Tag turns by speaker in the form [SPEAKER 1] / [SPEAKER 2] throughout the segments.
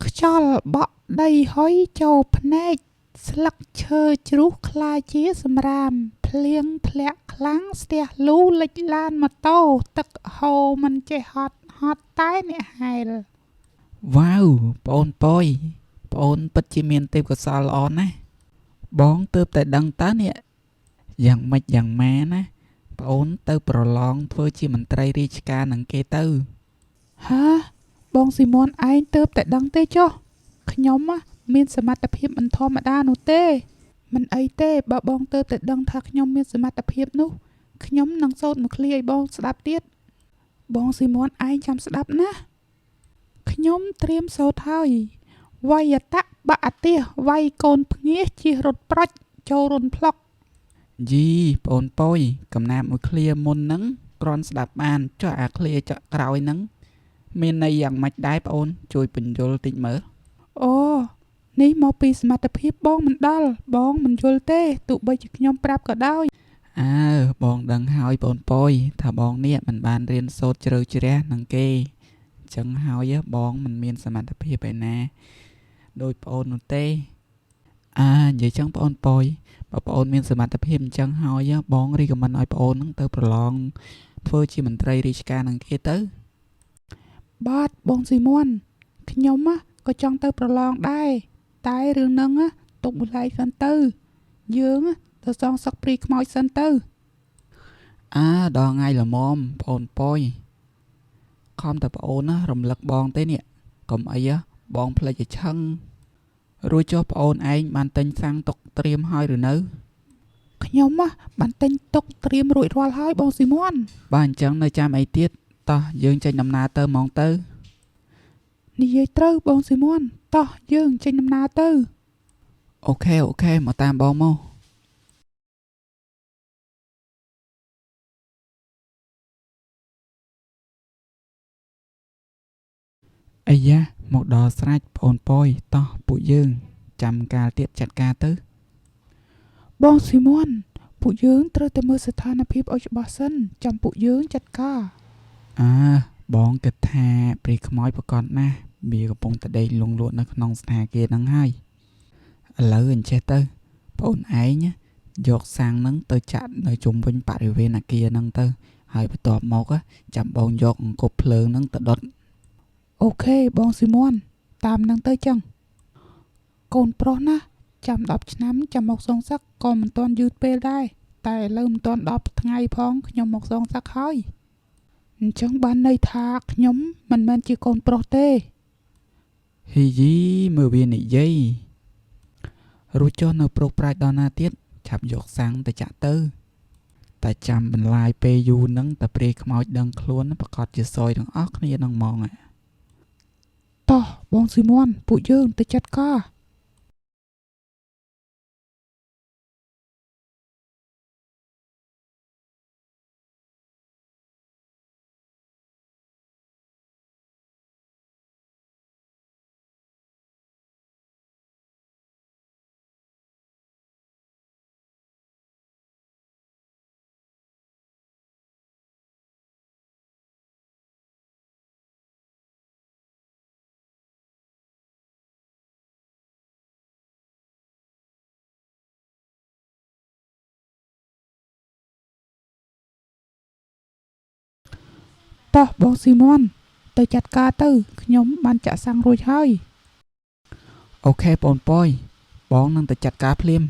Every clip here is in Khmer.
[SPEAKER 1] ខ្យល់បក់ដីហុយចូលភ្នែក ស្លឹកឈើជ្រុះក្លាយជាសំរាម ភ្លៀងធ្លាក់ខ្លាំងស្ទះលូលិចឡានម៉ូតូ ទឹកហូរមិនចេះហត់ ហត់តែអ្នកហែល
[SPEAKER 2] វ៉ាវប្អូនប៉យប្អូនពិតជាមានទេពកោសល្យល្អណាស់បងទើបតែដឹងតើនេះយ៉ាងម៉េចយ៉ាងម៉ាណាប្អូនទៅប្រឡងធ្វើជាមន្ត្រីរាជការនឹងគេទៅ
[SPEAKER 1] ហាបងស៊ីមនឯងទើបតែដឹងទេចុះខ្ញុំមានសមត្ថភាពមិនធម្មតានោះទេមិនអីទេបើបងទើបតែដឹងថាខ្ញុំមានសមត្ថភាពនោះខ្ញុំនឹងសូត្រមួយឃ្លាឲ្យបងស្ដាប់ទៀតបងស៊ីមនឯងចាំស្ដាប់ណាខ្ញុំត្រៀមសូត្រហើយវយតៈបអតិវ័យកូនភ្ងាសជិះរត់ប្រុចចូលរុនផ្លុក
[SPEAKER 2] យីប្អូនប៉យកំណាបមួយឃ្លាមុនហ្នឹងគ្រាន់ស្ដាប់បានចុះអាឃ្លាចុះក្រោយហ្នឹងមានន័យយ៉ាងម៉េចដែរប្អូនជួយពន្យល់តិចមើល
[SPEAKER 1] អូនេះមកពីសមត្ថភាពបងមិនដល់បងមិនយល់ទេទោះបីជាខ្ញុំប្រាប់ក៏ដោយ
[SPEAKER 2] អើបងដឹងហើយប្អូនប៉យថាបងនេះមិនបានរៀនសូត្រជ្រៅជ្រះនឹងគេអញ្ចឹងហើយបងមិនមានសមត្ថភាពឯណាដោយប្អូននោះទេអើនិយាយចឹងប្អូនប៉យបើប្អូនមានសមត្ថភាពអញ្ចឹងហើយបងរីកមិនឲ្យប្អូននឹងទៅប្រឡងធ្វើជាមន្ត្រីរាជការនឹងគេទៅ
[SPEAKER 1] បាទបងស៊ីមនខ្ញុំក៏ចង់ទៅប្រឡងដែរតែរឿងហ្នឹងទុកមួយឡែកសិនទៅយើងទៅសងសឹកព្រីខ្មោចសិនទៅ
[SPEAKER 2] អើដល់ថ្ងៃល្មមប្អូនប៉យខំតែប្អូនណារំលឹកបងទេនេះកុំអីបងភ្លេចឲ្យឆឹងរួចចុះប្អូនឯងបានទិញសាំងទុកត្រៀមហើយឬនៅ
[SPEAKER 1] ខ្ញុំបានទិញទុកត្រៀមរួចរាល់ហើយបងស៊ីមន
[SPEAKER 2] បាទអញ្ចឹងនៅចាំអីទៀតតោះយើងចេញដំណើរទៅហ្មងទៅ
[SPEAKER 1] និយាយត្រូវបងស៊ីមនតោះយើងចេញដំណើរទៅ
[SPEAKER 2] អូខេអូខេមកតាមបងមកអាយ៉ាមកដល់ស្រេចប្អូនប៉យតោះពួកយើងចាំកាលទៀតចាត់ការទៅ
[SPEAKER 1] បងស៊ីមនពួកយើងត្រូវតែមើលស្ថានភាពឲ្យច្បាស់សិនចាំពួកយើងចាត់ការ
[SPEAKER 2] អើបងគិតថាព្រាយខ្មោចប្រកបណាស់វាកំពុងតែដេកលង់លក់នៅក្នុងស្ថានភាពហ្នឹងហើយឥឡូវអញ្ចេះទៅប្អូនឯងយកសាំងហ្នឹងទៅចាក់នៅជុំវិញបរិវេណអគារហ្នឹងទៅហើយបន្ទាប់មកចាំបងយកអង្គប់ភ្លើងហ្នឹងទៅដុត
[SPEAKER 1] អូខេបងស៊ីមនតាមហ្នឹងទៅចឹងកូនប្រុសណាចាំ10ឆ្នាំចាំមកសងសឹកក៏មិនទាន់យឺតពេលដែរតែឥឡូវមិនទាន់10ថ្ងៃផងខ្ញុំមកសងសឹកហើយអញ្ចឹងបានន័យថាខ្ញុំមិនមែនជាកូនប្រុសទេ
[SPEAKER 2] ហ៊ីយីមើលវានិយាយរួចចុះនៅប្រុសប្រាជ្ញដល់ណាទៀតឆាប់យកសាំងទៅចាក់ទៅតែចាំបន្លាយពេលយូរហ្នឹងតែព្រាយខ្មោចដឹងខ្លួនប្រកាសជាសយទាំងអស់គ្នាហ្នឹងហ្មង
[SPEAKER 1] តោះបងស៊ីមនពួកយើងទៅចាត់ការតោះបងស៊ីមនទៅចាត់ការទៅខ្ញុំបានចាក់សាំងរួចហើយ
[SPEAKER 2] អូខេបងប៉យបងនឹងទៅចាត់ការភ្លាម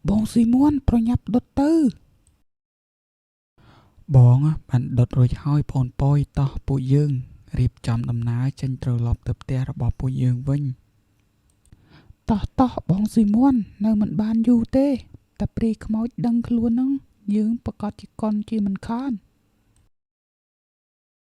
[SPEAKER 1] បងស៊ីមនប្រញាប់ដុតទៅ
[SPEAKER 2] បងបានដុតរួចហើយបងប៉យតោះពួកយើងរៀបចំដំណើរចេញត្រឡប់ទៅផ្ទះរបស់ពួកយើងវិញ
[SPEAKER 1] តោះបងស៊ីមននៅមិនបានយូរទេតែព្រាយខ្មោចដឹងខ្លួនហ្នឹងយើងប្រកាសជាកុនជាមិនខាន